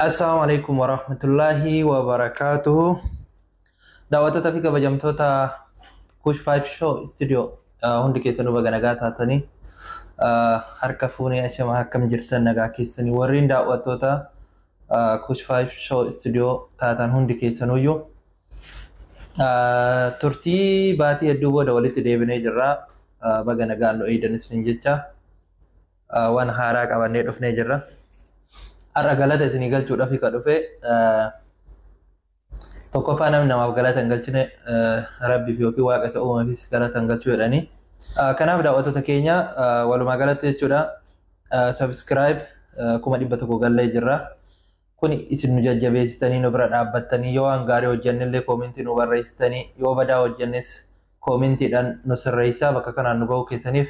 Assalaamu alaikum warahmatullahi wabarakaatuhu. Daawwattoota fi kabajamtoota Kush 5 Show Studio, hundi keessanuu baga nagaa taatanii, harka fuunee, ashama, akkam jirtan, nagaa keessanii? Warreen daawwattoota Kush 5 Show Studio taatan hundi keessanuyyuu, turtii baatii hedduu booda walitti deebinee jirra. Baga nagaan nu eeydan isin jecha waan haaraa qabannee dhufnee jirra. Har'a galata isinii galchuudhaaf ka dhufe. Tokkoffaa, namni namaaf galata hin galchine rabbiif yookiin waaqa isa uumeefis galata hin galchuu jedhanii. Kanaaf daawwattoota keenya, walumaa galatti jechuudha, subscribe 100,000 gallee jirra. Kuni isin nu jajjabeessitanii nu bira dhaabbattanii, yoo waan gaarii hojjennellee koomentii nu barreessitanii, yoo badaa hojjennes koomentiidhaan nu sirreessaa bakka kanaan nu ga'uu keessaniif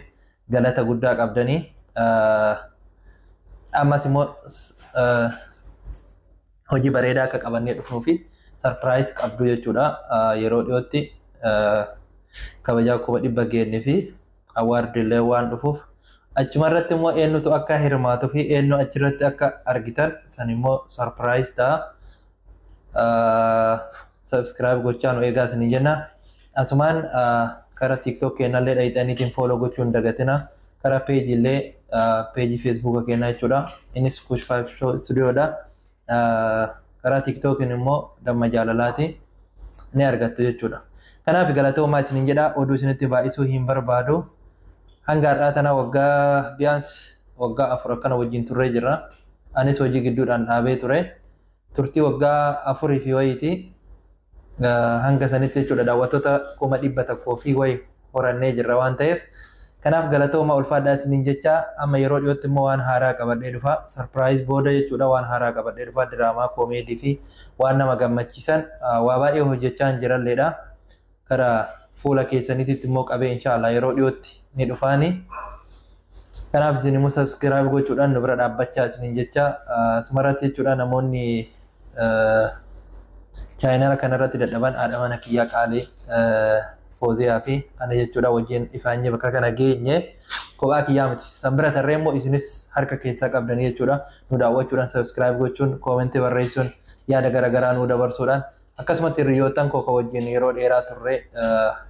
galata guddaa qabdanii. Ammas immoo hojii bareedaa akka qabannee dhufnuu fi surprise qabdu jechuudha. Yeroo dhiyootti kabajaa 100,000 geennee fi award illee waan dhufuuf, achuma irratti immoo eenyutu akka hirmaatuu fi eenyu achirratti akka argitan san immoo surprise ta'a. Subscribe gochaa nu eegaa isin jenna. Asumaan karaa TikTok keenyallee dhayixaniitiin follow gochuu hin dagatina. Karaa peejii illee, peejii Facebooka keenyaa jechuudha. Innis Kush 5 Show Studioodha. Karaa TikTokiin immoo Damma Jaalalaati. Ni argattu jechuudha. Kanaaf galatoomaa isiniin jedha, oduu isinitti baay'isuu hin barbaadu. Hanga har'aa tana waggaa biyaans waggaa 4 akkana wajjin turree jirra. Anis hojii gidduudhaan dhaabee ture. Turtii waggaa 4 fi wayiiti. Hanga sanitti jechuudha daawwattoota 100,000 fi wayi horannee jirra waan ta'eef. Kanaaf galatooma, ulfaadhaa isiniin jecha, amma yeroo dhiyootti immoo waan haaraa qabadhee dhufa. Surprise booda jechuudha waan haaraa qabadhee dhufa. Diraamaa, koomeedii fi waan nama gammachiisan waa baay'ee hojjechaa hin jiralleedha. Karaa fuula keessaniitti immoo qabee inshaallah yeroo dhiyootti ni dhufaani. Kanaaf isin immoo subscribe gochuudhaan nu bira dhaabbachaa isiniin jecha. Asumarratti jechuudha namoonni channel kanarratti dadhaban, haadha mana kiyyaa qaalii Fooziyaa fi ana jechuudha wajjin ifaanyee bakka kana geenye, kophaa kiyyaa miti. San bira tarree immoo isinis harka keessaa qabdanii jechuudha. Nu daawwachuudhaan, subscribe gochuun, koomentii barreessuun, yaada garaagaraa nu dabarsuudhaan, akkasumatti hiriyoottan koo wajjin yeroo dheeraa turre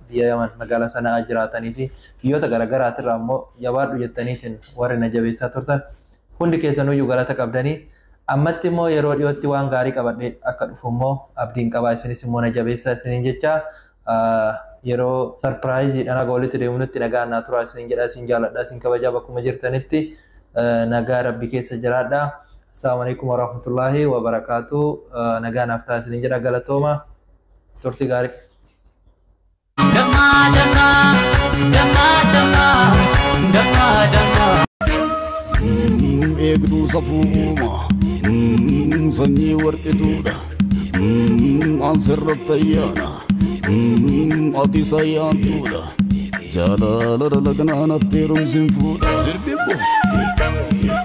biyya Yaman magaalaa Sana'aa jiraatanii fi biyyoota garaagaraatirraa immoo jabaadhu jettaniitiin warri na jabeessaa turtan hundi keessanuyyuu galata qabdanii. Ammatti immoo yeroo dhiyootti waan gaarii qabadhee akka dhufu immoo abdiin qabaa, isinis immoo na jabeessaa isiniin jecha. Yeroo surpriseiidhaan haga walitti deemnutti nagaa naa turaa isiniin jedha. Isin jaaladha, isin kabajaa, bakkuma jirtanitti nagaa rabbi keessa jiraadha. Assalaamu alaikum warahmatullaahi wabarakaatu. Nagaa naaf ta'a isiniin jedha, galatooma, turtii gaarii. Damma damma damma damma damma damma. Eegduu safuu uumaa, sanyii warqituudha. An sirratti ayyaana, atis ayyaantuudha. Jaalala dalagnaa natti heerumsin fuudha. Sirbi boo.